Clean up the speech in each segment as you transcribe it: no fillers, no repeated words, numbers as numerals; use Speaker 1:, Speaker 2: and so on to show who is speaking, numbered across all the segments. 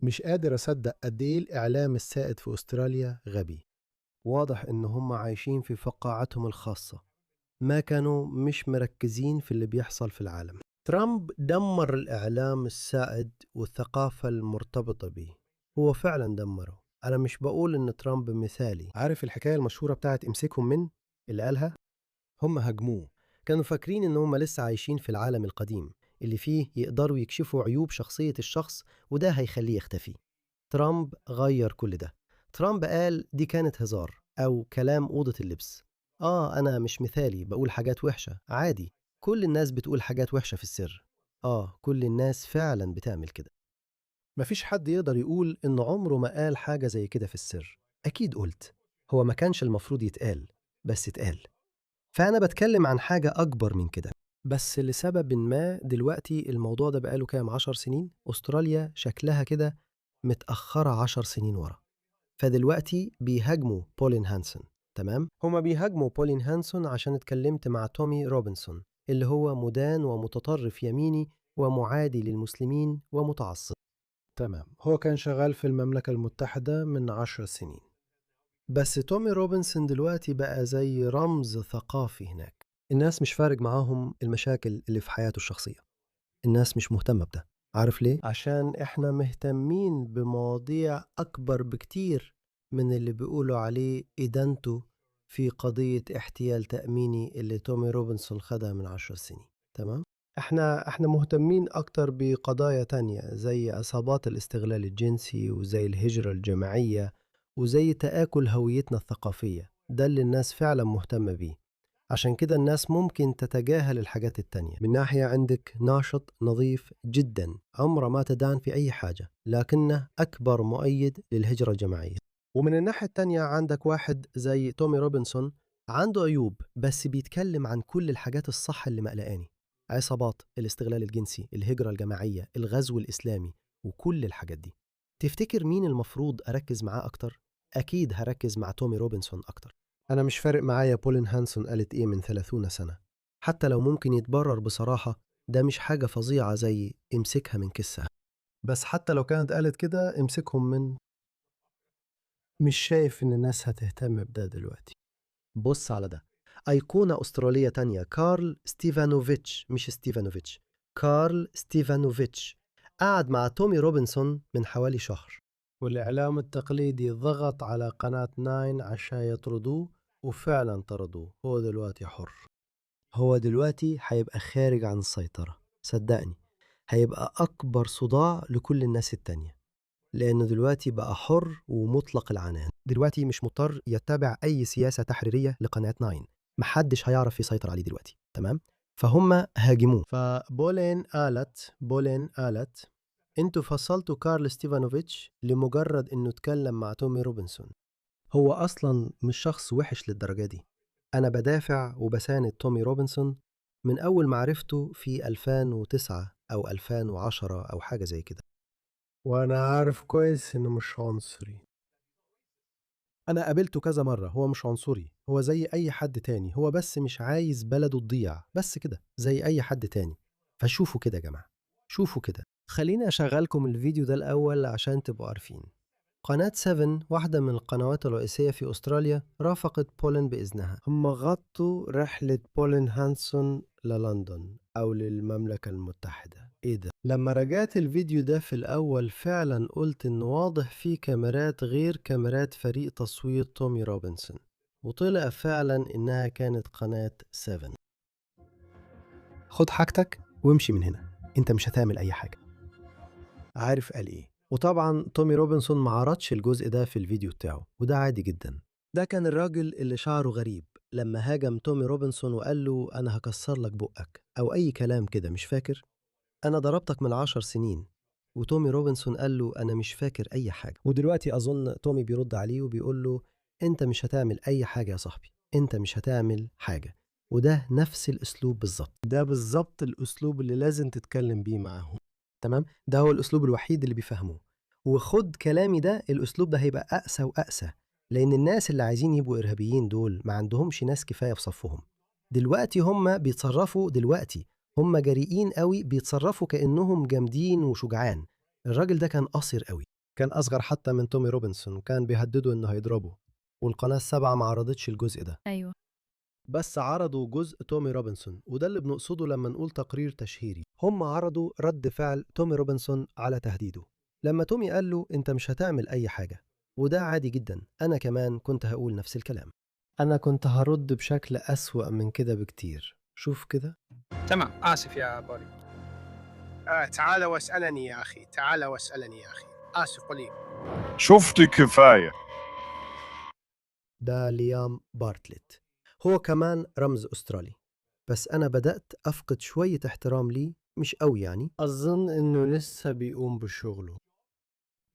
Speaker 1: مش قادر أصدق قد إيه الإعلام السائد في أستراليا غبي. واضح إن هم عايشين في فقاعتهم الخاصة، ما كانوا مش مركزين في اللي بيحصل في العالم. ترامب دمر الإعلام السائد والثقافة المرتبطة به، هو فعلا دمره. أنا مش بقول إن ترامب مثالي. عارف الحكاية المشهورة بتاعت امسكهم من اللي قالها؟ هم هاجموه، كانوا فاكرين إن هم لسه عايشين في العالم القديم اللي فيه يقدروا يكشفوا عيوب شخصية الشخص وده هيخليه يختفي. ترامب غير كل ده. ترامب قال دي كانت هزار أو كلام أوضة اللبس. أنا مش مثالي، بقول حاجات وحشة عادي، كل الناس بتقول حاجات وحشة في السر. كل الناس فعلا بتعمل كده. مفيش حد يقدر يقول إن عمره ما قال حاجة زي كده في السر. أكيد قلت، هو ما كانش المفروض يتقال، بس اتقال. فأنا بتكلم عن حاجة أكبر من كده. بس لسبب ما دلوقتي الموضوع ده بقاله كام، 10 سنين، أستراليا شكلها كده متأخرة 10 سنين ورا. فدلوقتي بيهاجموا بولين هانسون. تمام؟ هما بيهاجموا بولين هانسون عشان اتكلمت مع تومي روبنسون اللي هو مدان ومتطرف يميني ومعادي للمسلمين ومتعصب. تمام، هو كان شغال في المملكة المتحدة من 10 سنين. بس تومي روبنسون دلوقتي بقى زي رمز ثقافي هناك. الناس مش فارق معاهم المشاكل اللي في حياته الشخصية، الناس مش مهتمة بده. عارف ليه؟ عشان احنا مهتمين بمواضيع أكبر بكتير من اللي بيقولوا عليه إدانته في قضية احتيال تأميني اللي تومي روبنسون خدها من 10 سنين. تمام؟ احنا مهتمين أكتر بقضايا تانية زي عصابات الاستغلال الجنسي وزي الهجرة الجماعية وزي تآكل هويتنا الثقافية. ده اللي الناس فعلا مهتمة بيه. عشان كده الناس ممكن تتجاهل الحاجات التانية. من ناحية عندك ناشط نظيف جدا عمره ما تدان في أي حاجة، لكنه أكبر مؤيد للهجرة الجماعية. ومن الناحية التانية عندك واحد زي تومي روبنسون عنده عيوب بس بيتكلم عن كل الحاجات الصح اللي مقلقاني: عصابات الاستغلال الجنسي، الهجرة الجماعية، الغزو الإسلامي، وكل الحاجات دي. تفتكر مين المفروض أركز معاه أكتر؟ أكيد هركز مع تومي روبنسون أكتر. أنا مش فارق معايا بولين هانسون قالت إيه من 30 سنة، حتى لو ممكن يتبرر بصراحة، ده مش حاجة فظيعة زي امسكها من كسها. بس حتى لو كانت قالت كده امسكهم من، مش شايف إن الناس هتهتم بده دلوقتي. بص على ده، أيقونة أسترالية تانية، كارل ستيفانوفيتش، مش ستيفانوفيتش، كارل ستيفانوفيتش، قعد مع تومي روبنسون من حوالي شهر. والإعلام التقليدي ضغط على قناة ناين عشان يطردوه، وفعلا طردوه. هو دلوقتي حر. هو دلوقتي هيبقى خارج عن السيطرة، صدقني هيبقى أكبر صداع لكل الناس التانية، لأنه دلوقتي بقى حر ومطلق العنان. دلوقتي مش مضطر يتبع أي سياسة تحريرية لقناة ناين، محدش هيعرف يسيطر عليه دلوقتي. تمام؟ فهم هاجموه. فبولين قالت انتوا فصلتوا كارل ستيفانوفيتش لمجرد انه اتكلم مع تومي روبنسون. هو اصلا مش شخص وحش للدرجة دي. انا بدافع وبساند تومي روبنسون من اول ما عرفته في 2009 او 2010 او حاجة زي كده. وانا عارف كويس انه مش عنصري. انا قابلته كذا مرة، هو مش عنصري، هو زي اي حد تاني، هو بس مش عايز بلده تضيع، بس كده زي اي حد تاني. فشوفوا كده يا جماعة، شوفوا كده. خليني أشغلكم الفيديو ده الأول عشان تبقوا عارفين. قناة 7 واحدة من القنوات الرئيسية في أستراليا رافقت بولين بإذنها. هم غطوا رحلة بولين هانسون للندن أو للمملكة المتحدة. إيه ده؟ لما رجعت الفيديو ده في الأول فعلا قلت إن واضح فيه كاميرات غير كاميرات فريق تصوير تومي روبنسون، وطلع فعلا إنها كانت قناة 7. خد حاجتك وامشي من هنا، انت مش هتعمل أي حاجة. عارف قال إيه؟ وطبعا تومي روبنسون ما عرضش الجزء ده في الفيديو بتاعه، وده عادي جدا. ده كان الراجل اللي شعره غريب لما هاجم تومي روبنسون وقال له أنا هكسر لك بقك أو أي كلام كده، مش فاكر، أنا ضربتك من 10 سنين. وتومي روبنسون قال له أنا مش فاكر أي حاجة. ودلوقتي أظن تومي بيرد عليه وبيقول له أنت مش هتعمل أي حاجة يا صاحبي، أنت مش هتعمل حاجة. وده نفس الأسلوب بالظبط، ده بالظبط الأسلوب اللي لازم تتكلم بيه معاهم. تمام؟ ده هو الأسلوب الوحيد اللي بيفهموه. وخد كلامي ده، الأسلوب ده هيبقى أقسى وأقسى، لأن الناس اللي عايزين يبقوا إرهابيين دول ما عندهمش ناس كفاية في صفهم. دلوقتي هم بيتصرفوا، دلوقتي هم جريئين قوي، بيتصرفوا كأنهم جامدين وشجعان. الراجل ده كان قصير قوي، كان أصغر حتى من تومي روبنسون، وكان بيهدده إنه هيضربه، والقناة السابعة ما عرضتش الجزء ده.
Speaker 2: أيوه.
Speaker 1: بس عرضوا جزء تومي روبنسون، وده اللي بنقصده لما نقول تقرير تشهيري. هم عرضوا رد فعل تومي روبنسون على تهديده لما تومي قال له انت مش هتعمل اي حاجة، وده عادي جدا، انا كمان كنت هقول نفس الكلام. انا كنت هرد بشكل أسوأ من كده بكتير. شوف كده.
Speaker 3: تمام، آسف يا بولي.
Speaker 4: تعال واسألني يا أخي، تعال واسألني يا أخي. آسف قليل.
Speaker 5: شفت كفاية.
Speaker 1: ده ليام بارتلت، هو كمان رمز أسترالي، بس أنا بدأت أفقد شوية احترام ليه، مش قوي يعني. أظن إنه لسه بيقوم بشغله،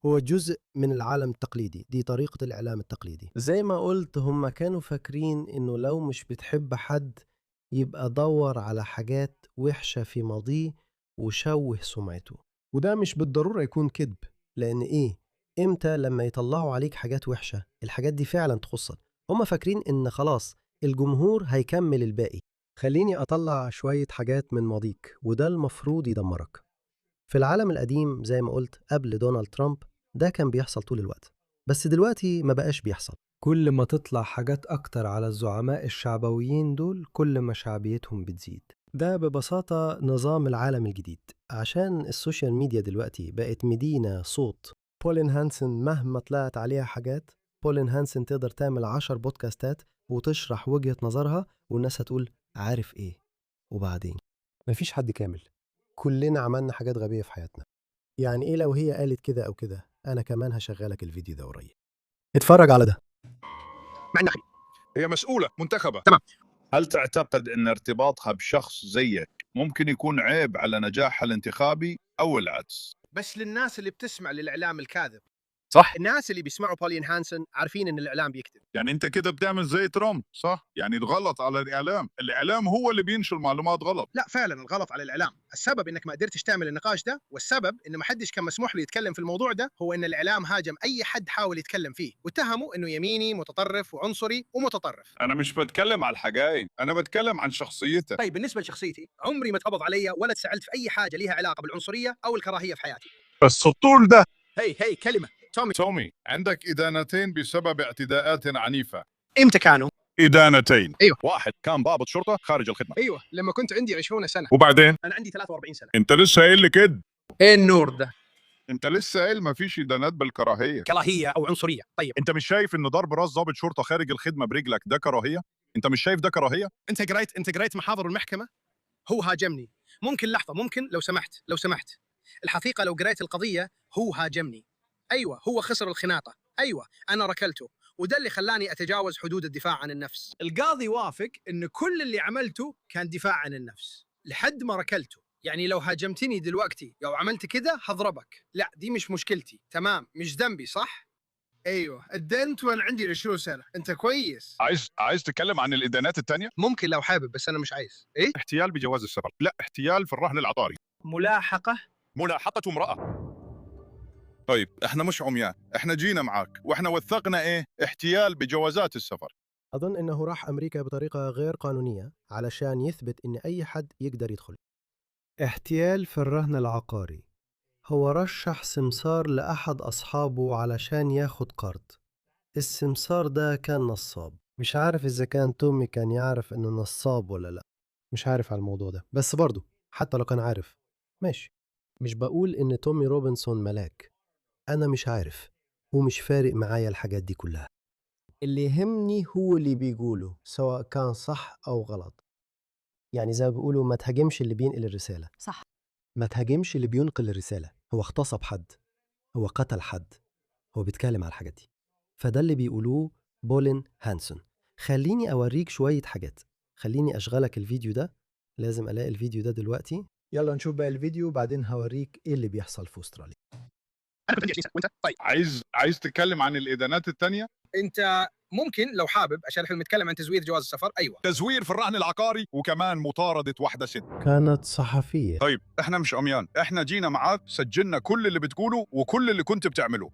Speaker 1: هو جزء من العالم التقليدي، دي طريقة الإعلام التقليدي. زي ما قلت، هم كانوا فاكرين إنه لو مش بتحب حد يبقى دور على حاجات وحشة في ماضيه وشوه سمعته، وده مش بالضرورة يكون كذب، لأن إيه، إمتى لما يطلعوا عليك حاجات وحشة الحاجات دي فعلا تخصك؟ هم فاكرين إن خلاص الجمهور هيكمل الباقي. خليني أطلع شوية حاجات من ماضيك، وده المفروض يدمرك. في العالم القديم زي ما قلت قبل دونالد ترامب ده كان بيحصل طول الوقت، بس دلوقتي ما بقاش بيحصل. كل ما تطلع حاجات أكتر على الزعماء الشعبويين دول كل ما شعبيتهم بتزيد. ده ببساطة نظام العالم الجديد، عشان ال social media دلوقتي بقت مدينة صوت. بولين هانسن مهما طلعت عليها حاجات، بولين هانسن تقدر تعمل 10 بودكاستات وتشرح وجهة نظرها والناس هتقول عارف ايه. وبعدين مفيش حد كامل، كلنا عملنا حاجات غبية في حياتنا. يعني ايه لو هي قالت كده او كده؟ انا كمان هشغلك الفيديو ده قريب، اتفرج على ده.
Speaker 4: مع النخل.
Speaker 5: هي مسؤولة منتخبة.
Speaker 4: تمام.
Speaker 5: هل تعتقد أن ارتباطها بشخص زيك ممكن يكون عيب على نجاحها الانتخابي أو العكس؟
Speaker 4: بس للناس اللي بتسمع للإعلام الكاذب.
Speaker 5: صح.
Speaker 4: الناس اللي بيسمعوا بولين هانسن عارفين إن الإعلام بيكذب.
Speaker 5: يعني أنت كده بتعمل زي ترامب، صح؟ يعني الغلط على الإعلام، الإعلام هو اللي بينشر معلومات غلط.
Speaker 4: لا فعلا الغلط على الإعلام. السبب إنك ما قدرتش تعمل النقاش ده، والسبب إن ما حدش كان مسموح له يتكلم في الموضوع ده، هو إن الإعلام هاجم أي حد حاول يتكلم فيه، واتهموا إنه يميني متطرف وعنصري ومتطرف.
Speaker 5: أنا مش بتكلم على الحقائق، أنا بتكلم عن شخصيتك.
Speaker 4: طيب بالنسبة لشخصيتي، عمري ما اتقبض عليا ولا اتسألت في أي حاجة ليها علاقة بالعنصرية أو الكراهية في حياتي.
Speaker 5: بس الطول ده.
Speaker 4: هي كلمة تومي.
Speaker 5: تومي، عندك إدانتين بسبب اعتداءات عنيفة.
Speaker 4: امتى كانوا؟
Speaker 5: إدانتين.
Speaker 4: أيوه.
Speaker 5: واحد كان ضابط شرطة خارج الخدمة.
Speaker 4: ايوه، لما كنت عندي 20 سنة.
Speaker 5: وبعدين؟
Speaker 4: انا عندي 43 سنة.
Speaker 5: أنت لسه قايل لي كده.
Speaker 3: ايه النور ده؟
Speaker 5: أنت لسه قايل مفيش إدانات بالكراهية.
Speaker 4: كراهية او عنصرية. طيب
Speaker 5: أنت مش شايف إن ضرب راس ضابط شرطة خارج الخدمة برجلك ده كراهية؟ أنت مش شايف ده كراهية؟
Speaker 4: انت قريت محاضر المحكمة؟ هو هاجمني. ممكن لحظة، ممكن لو سمحت، لو سمحت. الحقيقة لو قريت القضية هو هاجمني. ايوه، هو خسر الخناقة. ايوه، انا ركلته، وده اللي خلاني اتجاوز حدود الدفاع عن النفس. القاضي وافق ان كل اللي عملته كان دفاع عن النفس لحد ما ركلته. يعني لو هاجمتني دلوقتي لو عملت كده هضربك. لا، دي مش مشكلتي. تمام، مش ذنبي، صح؟ ايوه، اتدنت وانا عندي 20 سنة. انت كويس.
Speaker 5: عايز تتكلم عن الإدانات التانية؟
Speaker 4: ممكن لو حابب، بس انا مش عايز. ايه؟
Speaker 5: احتيال بجواز السفر، لا احتيال في الرهن العقاري.
Speaker 3: ملاحقة.
Speaker 5: ملاحقة امرأة. طيب احنا مش عميان، احنا جينا معاك واحنا وثقنا ايه؟ احتيال بجوازات السفر.
Speaker 1: أظن إنه راح أمريكا بطريقة غير قانونية علشان يثبت إن أي حد يقدر يدخل. احتيال في الرهن العقاري، هو رشح سمسار لأحد أصحابه علشان ياخد قرض. السمسار ده كان نصاب. مش عارف إذا كان تومي كان يعرف إنه نصاب ولا لأ، مش عارف على الموضوع ده، بس برضه حتى لو كان عارف ماشي. مش بقول إن تومي روبنسون ملاك، أنا مش عارف ومش فارق معايا الحاجات دي كلها. اللي يهمني هو اللي بيقوله سواء كان صح أو غلط. يعني زي ما بيقولوا ما تهاجمش اللي بينقل الرسالة.
Speaker 2: صح.
Speaker 1: ما تهاجمش اللي بينقل الرسالة. هو اغتصب حد، هو قتل حد، هو بيتكلم على الحاجات دي. فده اللي بيقولوه بولين هانسون. خليني أوريك شوية حاجات، خليني أشغلك الفيديو ده، لازم ألاقي الفيديو ده دلوقتي. يلا نشوف بقى الفيديو وبعدين هوريك إيه اللي بيحصل في أستراليا.
Speaker 4: انا كنت عندي 20 سنة وانت؟ طيب
Speaker 5: عايز تتكلم عن الإدانات التانية؟
Speaker 4: انت ممكن لو حابب، عشان احنا بنتكلم عن تزوير جواز السفر. ايوه،
Speaker 5: تزوير في الرهن العقاري وكمان مطاردة واحدة ست.
Speaker 1: كانت صحفية.
Speaker 5: طيب احنا مش عميان، احنا جينا معاك سجلنا كل اللي بتقوله وكل اللي كنت بتعمله.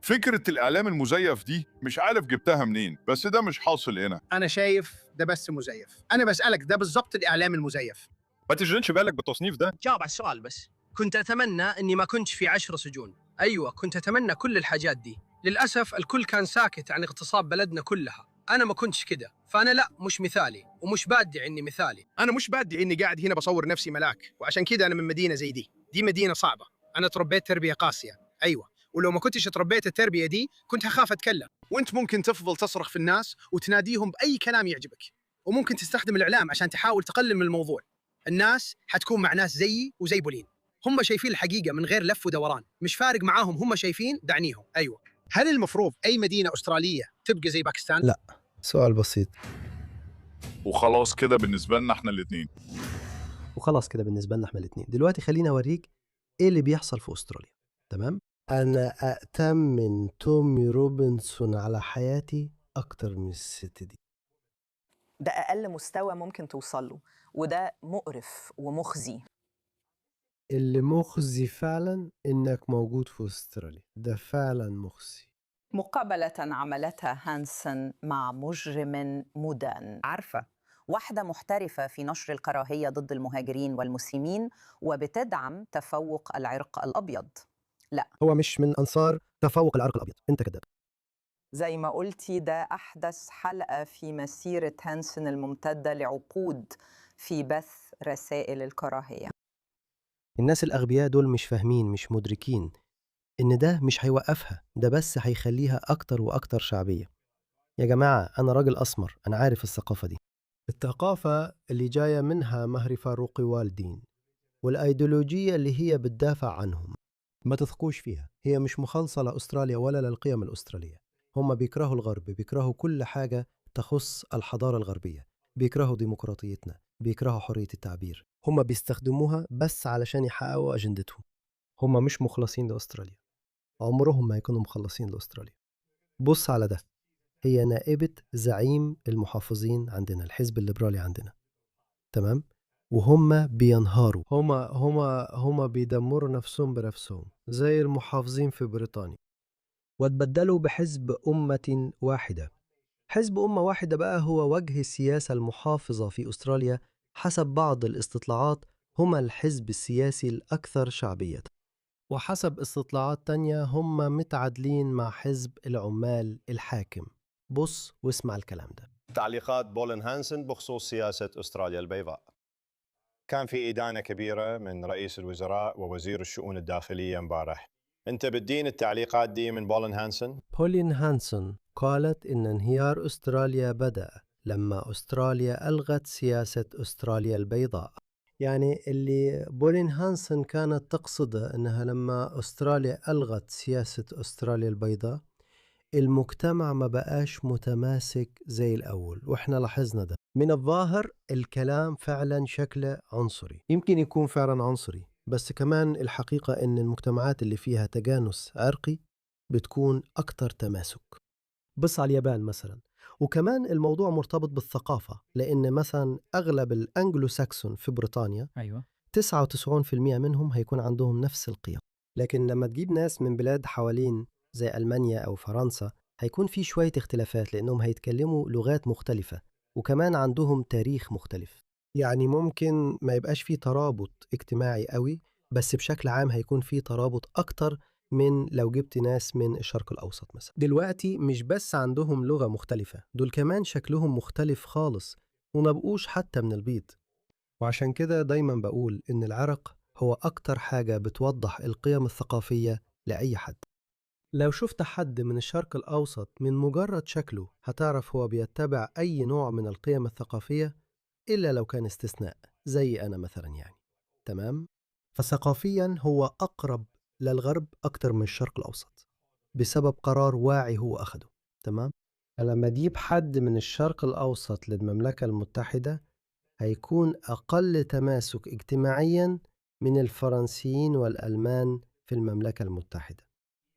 Speaker 5: فكرة الإعلام المزيف دي مش عارف جبتها منين، بس ده مش حاصل هنا.
Speaker 4: انا شايف ده بس مزيف. انا بسألك ده بالظبط الاعلام المزيف.
Speaker 5: ما تشغلش بالك بالتصنيف ده.
Speaker 3: جاوب على السؤال بس.
Speaker 4: كنت أتمنى إني ما كنتش في 10 سجون. أيوة، كنت أتمنى كل الحاجات دي. للأسف الكل كان ساكت عن اغتصاب بلدنا كلها. أنا ما كنتش كده، فأنا لا مش مثالي، ومش بادعي إني مثالي. أنا مش بادعي إني قاعد هنا بصور نفسي ملاك، وعشان كده أنا من مدينة زي دي. دي مدينة صعبة. أنا تربيت تربية قاسية. أيوة، ولو ما كنتش تربيت التربية دي كنت هخاف أتكلم. وأنت ممكن تفضل تصرخ في الناس وتناديهم بأي كلام يعجبك، وممكن تستخدم الإعلام عشان تحاول تقلل من الموضوع. الناس حتكون مع ناس زيي وزي بولين، هم شايفين الحقيقة من غير لف ودوران، مش فارق معاهم، هم شايفين دعنيهم. أيوة. هل المفروض أي مدينة أسترالية تبقى زي باكستان؟
Speaker 1: لا. سؤال بسيط.
Speaker 5: وخلاص كده بالنسبة لنا احنا الاتنين.
Speaker 1: وخلاص كده بالنسبة لنا احنا الاتنين. دلوقتي خليني أوريك إيه اللي بيحصل في أستراليا. تمام؟ أنا أأتمن تومي روبنسون على حياتي أكتر من الست دي.
Speaker 2: ده أقل مستوى ممكن توصل له، وده مقرف ومخزي.
Speaker 1: اللي مخزي فعلا إنك موجود في أستراليا، ده فعلا مخزي.
Speaker 2: مقابلة عملتها هانسن مع مجرم مدان، عارفة، واحدة محترفة في نشر الكراهية ضد المهاجرين والمسلمين وبتدعم تفوق العرق الأبيض. لا،
Speaker 1: هو مش من أنصار تفوق العرق الأبيض، أنت كذاب.
Speaker 2: زي ما قلتي، ده أحدث حلقة في مسيرة هانسن الممتدة لعقود في بث رسائل الكراهية.
Speaker 1: الناس الأغبياء دول مش فاهمين، مش مدركين إن ده مش هيوقفها، ده بس هيخليها أكتر وأكتر شعبية. يا جماعة، أنا راجل أسمر، أنا عارف الثقافة دي. الثقافة اللي جاية منها مهري فاروقي والدين، والأيديولوجية اللي هي بتدافع عنهم، ما تثقوش فيها. هي مش مخالصة لأستراليا ولا للقيم الأسترالية. هم بيكرهوا الغرب، بيكرهوا كل حاجة تخص الحضارة الغربية، بيكرهوا ديمقراطيتنا، بيكرهوا حرية التعبير. هم بيستخدموها بس علشان يحققوا أجندتهم. هم مش مخلصين لأستراليا، عمرهم ما يكونوا مخلصين لأستراليا. بص على ده، هي نائبة زعيم المحافظين عندنا، الحزب الليبرالي عندنا، تمام؟ وهم بينهاروا، هما بيدمروا نفسهم بنفسهم زي المحافظين في بريطانيا، واتبدلوا بحزب أمة واحدة. حزب أمة واحدة بقى هو وجه السياسة المحافظة في أستراليا. حسب بعض الاستطلاعات هما الحزب السياسي الأكثر شعبية، وحسب استطلاعات تانية هم متعادلين مع حزب العمال الحاكم. بص واسمع الكلام ده.
Speaker 6: تعليقات بولين هانسن بخصوص سياسة أستراليا البيضاء. كان في إدانة كبيرة من رئيس الوزراء ووزير الشؤون الداخلية امبارح. أنت بتدين التعليقات دي من بولين هانسن؟
Speaker 1: بولين هانسون قالت إن انهيار أستراليا بدأ لما أستراليا ألغت سياسة أستراليا البيضاء. يعني اللي بولين هانسون كانت تقصده أنها لما أستراليا ألغت سياسة أستراليا البيضاء المجتمع ما بقاش متماسك زي الأول، وإحنا لاحظنا ده. من الظاهر الكلام فعلا شكله عنصري، يمكن يكون فعلا عنصري، بس كمان الحقيقة إن المجتمعات اللي فيها تجانس عرقي بتكون أكتر تماسك. بص على اليابان مثلا. وكمان الموضوع مرتبط بالثقافة، لأن مثلا أغلب الأنجلو ساكسون في بريطانيا
Speaker 3: ايوه
Speaker 1: 99% منهم هيكون عندهم نفس القيم. لكن لما تجيب ناس من بلاد حوالين زي ألمانيا أو فرنسا هيكون في شوية اختلافات، لأنهم هيتكلموا لغات مختلفة وكمان عندهم تاريخ مختلف. يعني ممكن ما يبقاش في ترابط اجتماعي قوي، بس بشكل عام هيكون في ترابط أكتر من لو جبت ناس من الشرق الأوسط مثلا. دلوقتي مش بس عندهم لغة مختلفة، دول كمان شكلهم مختلف خالص وما بقوش حتى من البيض. وعشان كده دايما بقول إن العرق هو أكتر حاجة بتوضح القيم الثقافية لأي حد. لو شفت حد من الشرق الأوسط من مجرد شكله هتعرف هو بيتبع أي نوع من القيم الثقافية، إلا لو كان استثناء زي أنا مثلا يعني. تمام؟ فثقافيا هو أقرب للغرب أكتر من الشرق الأوسط بسبب قرار واعي هو أخده. تمام؟ لما تجيب حد من الشرق الأوسط للمملكة المتحدة هيكون أقل تماسك اجتماعيا من الفرنسيين والألمان في المملكة المتحدة،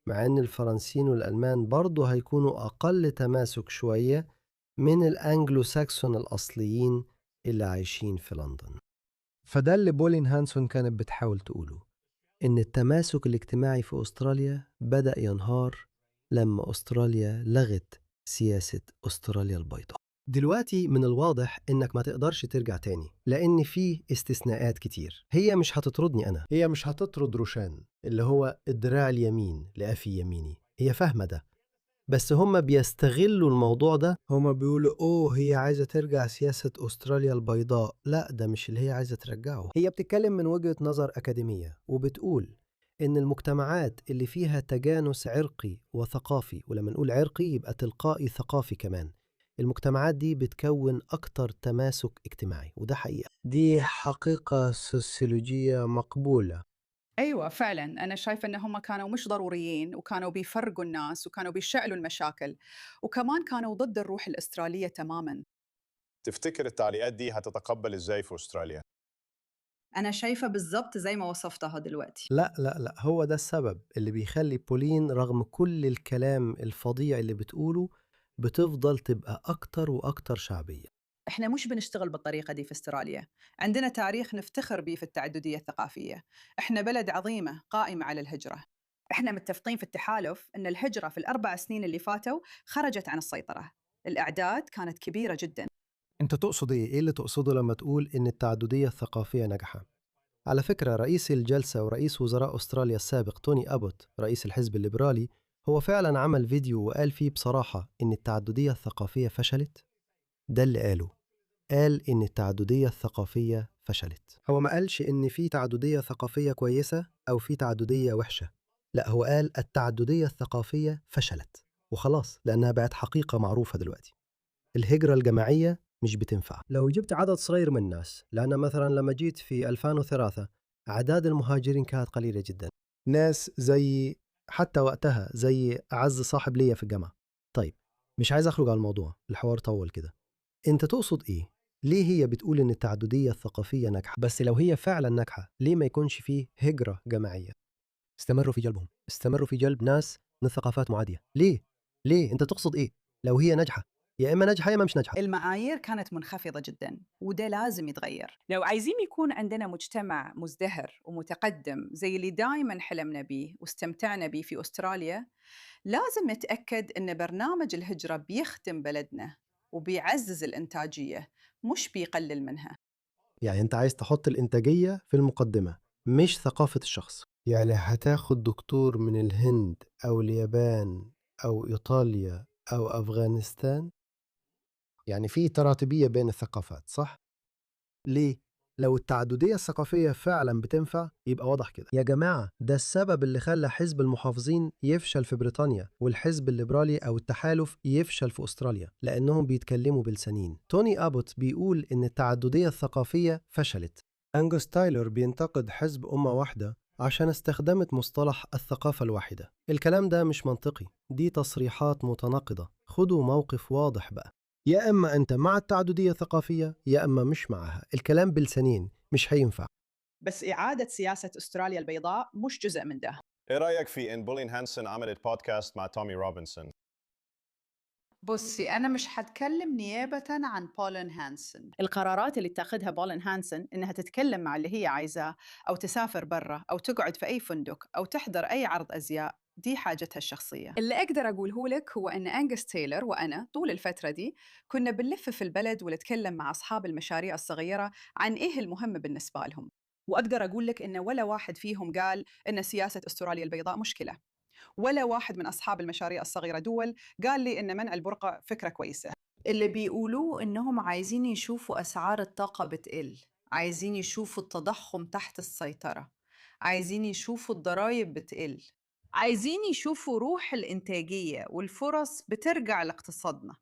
Speaker 1: مع أن الفرنسيين والألمان برضو هيكونوا أقل تماسك شوية من الأنجلو ساكسون الأصليين اللي عايشين في لندن. فده اللي بولين هانسون كانت بتحاول تقوله، إن التماسك الاجتماعي في أستراليا بدأ ينهار لما أستراليا لغت سياسة أستراليا البيضاء. دلوقتي من الواضح إنك ما تقدرش ترجع تاني، لأن فيه استثناءات كتير. هي مش هتطردني أنا، هي مش هتطرد روشان اللي هو الدراع اليمين لأفي يميني، هي فاهمة ده، بس هما بيستغلوا الموضوع ده. هما بيقولوا أوه هي عايزة ترجع سياسة أستراليا البيضاء. لا، ده مش اللي هي عايزة ترجعه. هي بتتكلم من وجهة نظر أكاديمية، وبتقول إن المجتمعات اللي فيها تجانس عرقي وثقافي، ولما نقول عرقي يبقى تلقائي ثقافي كمان، المجتمعات دي بتكون أكتر تماسك اجتماعي، وده حقيقة. دي حقيقة سوسيولوجية مقبولة.
Speaker 7: أيوة فعلا، أنا شايفة إن هم كانوا مش ضروريين، وكانوا بيفرقوا الناس، وكانوا بيشعلوا المشاكل، وكمان كانوا ضد الروح الأسترالية تماما.
Speaker 6: تفتكر التعليقات دي هتتقبل ازاي في استراليا؟
Speaker 7: أنا شايفة بالضبط زي ما وصفتها دلوقتي.
Speaker 1: لا لا لا، هو ده السبب اللي بيخلي بولين رغم كل الكلام الفظيع اللي بتقوله بتفضل تبقى أكتر وأكتر شعبية.
Speaker 7: إحنا مش بنشتغل بالطريقة دي في استراليا. عندنا تاريخ نفتخر به في التعددية الثقافية. إحنا بلد عظيمة قائمة على الهجرة. إحنا متفقين في التحالف أن الهجرة في ال4 سنين اللي فاتوا خرجت عن السيطرة. الأعداد كانت كبيرة جدا.
Speaker 1: أنت تقصد إيه؟ إيه اللي تقصده لما تقول إن التعددية الثقافية ناجحة؟ على فكرة رئيس الجلسة ورئيس وزراء أستراليا السابق توني أبوت رئيس الحزب الليبرالي هو فعلا عمل فيديو وقال فيه بصراحة إن التعددية الثقافية فشلت. ده اللي قاله، قال إن التعددية الثقافية فشلت. هو ما قالش إن في تعددية ثقافية كويسة أو في تعددية وحشة، لا هو قال التعددية الثقافية فشلت وخلاص، لأنها بقت حقيقة معروفة دلوقتي. الهجرة الجماعية مش بتنفع لو جبت عدد صغير من الناس، لأن مثلا لما جيت في 2003 أعداد المهاجرين كانت قليلة جدا، ناس زي حتى وقتها زي أعز صاحب ليا في الجامعة. طيب مش عايز أخرج على الموضوع، الحوار طول كده. أنت تقصد إيه؟ ليه هي بتقول إن التعددية الثقافية ناجحة؟ بس لو هي فعلا ناجحة ليه ما يكونش فيه هجرة جماعية؟ استمروا في جلبهم، استمروا في جلب ناس من ثقافات معادية. ليه؟ ليه؟ أنت تقصد إيه؟ لو هي ناجحة يا إما ناجحة يا إما مش ناجحة.
Speaker 7: المعايير كانت منخفضة جدا، وده لازم يتغير.
Speaker 8: لو عايزين يكون عندنا مجتمع مزدهر ومتقدم زي اللي دايما حلمنا بيه واستمتعنا بيه في أستراليا، لازم نتأكد أن برنامج الهجرة بيخدم بلدنا وبيعزز الإنتاجية، مش بيقلل منها.
Speaker 1: يعني أنت عايز تحط الإنتاجية في المقدمة مش ثقافة الشخص. يعني هتاخد دكتور من الهند أو اليابان أو إيطاليا أو أفغانستان؟ يعني في تراتبية بين الثقافات، صح؟ ليه؟ لو التعددية الثقافية فعلا بتنفع يبقى واضح كده. يا جماعة ده السبب اللي خلى حزب المحافظين يفشل في بريطانيا والحزب الليبرالي أو التحالف يفشل في أستراليا، لأنهم بيتكلموا بلسانين. توني أبوت بيقول إن التعددية الثقافية فشلت. أنجوس تايلور بينتقد حزب أمة واحدة عشان استخدمت مصطلح الثقافة الواحدة. الكلام ده مش منطقي، دي تصريحات متناقضة. خدوا موقف واضح بقى، يا إما أنت مع التعددية الثقافية يا إما مش معها. الكلام بلسانين مش هينفع.
Speaker 7: بس إعادة سياسة أستراليا البيضاء مش جزء من ده.
Speaker 6: ايه رايك في ان بولين هانسون عملت بودكاست مع تومي روبنسون؟
Speaker 7: بصي، أنا مش هتكلم نيابة عن بولين هانسون. القرارات اللي تاخذها بولين هانسون إنها تتكلم مع اللي هي عايزاه، أو تسافر برا، أو تقعد في أي فندق، أو تحضر أي عرض أزياء، دي حاجتها الشخصية. اللي أقدر أقوله لك هو أن أنجس تايلر وأنا طول الفترة دي كنا بنلف في البلد ونتكلم مع أصحاب المشاريع الصغيرة عن إيه المهم بالنسبة لهم، وأقدر أقول لك إن ولا واحد فيهم قال إن سياسة أستراليا البيضاء مشكلة، ولا واحد من أصحاب المشاريع الصغيرة دول قال لي إن منع البرقع فكرة كويسة.
Speaker 8: اللي بيقولوه إنهم عايزين يشوفوا أسعار الطاقة بتقل، عايزين يشوفوا التضخم تحت السيطرة، عايزين يشوفوا الضرائب بتقل،
Speaker 7: عايزين يشوفوا روح الإنتاجية والفرص بترجع لاقتصادنا،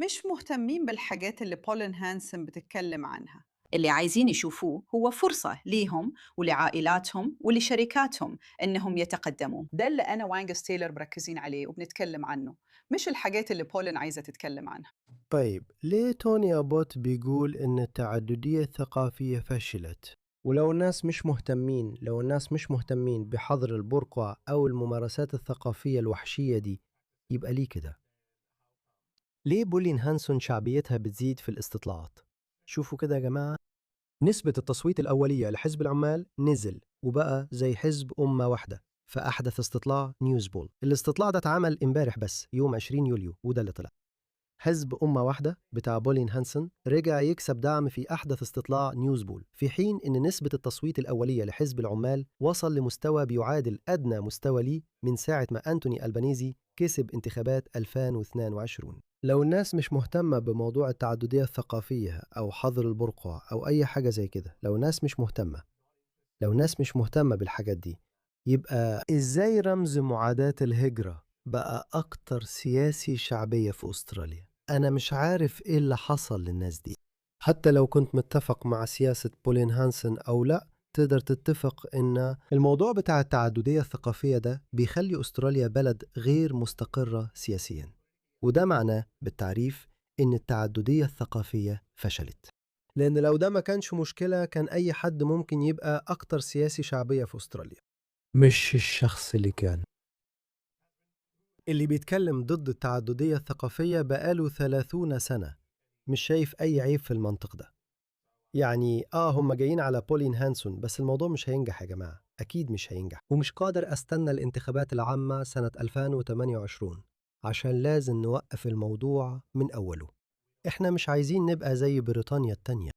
Speaker 7: مش مهتمين بالحاجات اللي بولين هانسون بتتكلم عنها. اللي عايزين يشوفوه هو فرصة ليهم ولعائلاتهم ولشركاتهم إنهم يتقدموا. ده اللي أنا وانجس تايلر مركزين عليه وبنتكلم عنه، مش الحاجات اللي بولين عايزة تتكلم عنها.
Speaker 1: طيب ليه توني أبوت بيقول إن التعددية الثقافية فشلت؟ ولو الناس مش مهتمين، لو الناس مش مهتمين بحظر البرقع أو الممارسات الثقافية الوحشية دي، يبقى ليه كده؟ ليه بولين هانسون شعبيتها بتزيد في الاستطلاعات؟ شوفوا كده يا جماعة، نسبة التصويت الأولية لحزب العمال نزل وبقى زي حزب أمة واحدة. فأحدث استطلاع نيوزبول، الاستطلاع ده اتعمل امبارح بس يوم 20 يوليو، وده اللي طلع. حزب أمة واحدة بتاع بولين هانسون رجع يكسب دعم في أحدث استطلاع نيوزبول، في حين إن نسبة التصويت الأولية لحزب العمال وصل لمستوى بيعادل أدنى مستوى ليه من ساعة ما أنتوني ألبانيزي كسب انتخابات 2022. لو الناس مش مهتمة بموضوع التعددية الثقافية أو حظر البرقع أو أي حاجة زي كده، لو الناس مش مهتمة، لو الناس مش مهتمة بالحاجات دي، يبقى إزاي رمز معاداة الهجرة بقى أكتر سياسي شعبية في أستراليا؟ أنا مش عارف إيه اللي حصل للناس دي. حتى لو كنت متفق مع سياسة بولين هانسن أو لا، تقدر تتفق إن الموضوع بتاع التعددية الثقافية ده بيخلي أستراليا بلد غير مستقرة سياسيا، وده معناه بالتعريف إن التعددية الثقافية فشلت. لأن لو ده ما كانش مشكلة كان أي حد ممكن يبقى أكتر سياسي شعبية في أستراليا، مش الشخص اللي كان اللي بيتكلم ضد التعددية الثقافية بقاله 30 سنة. مش شايف أي عيب في المنطق ده. يعني هم جايين على بولين هانسون، بس الموضوع مش هينجح يا جماعة، أكيد مش هينجح. ومش قادر أستنى الانتخابات العامة سنة 2028 عشان لازم نوقف الموضوع من أوله. إحنا مش عايزين نبقى زي بريطانيا التانية.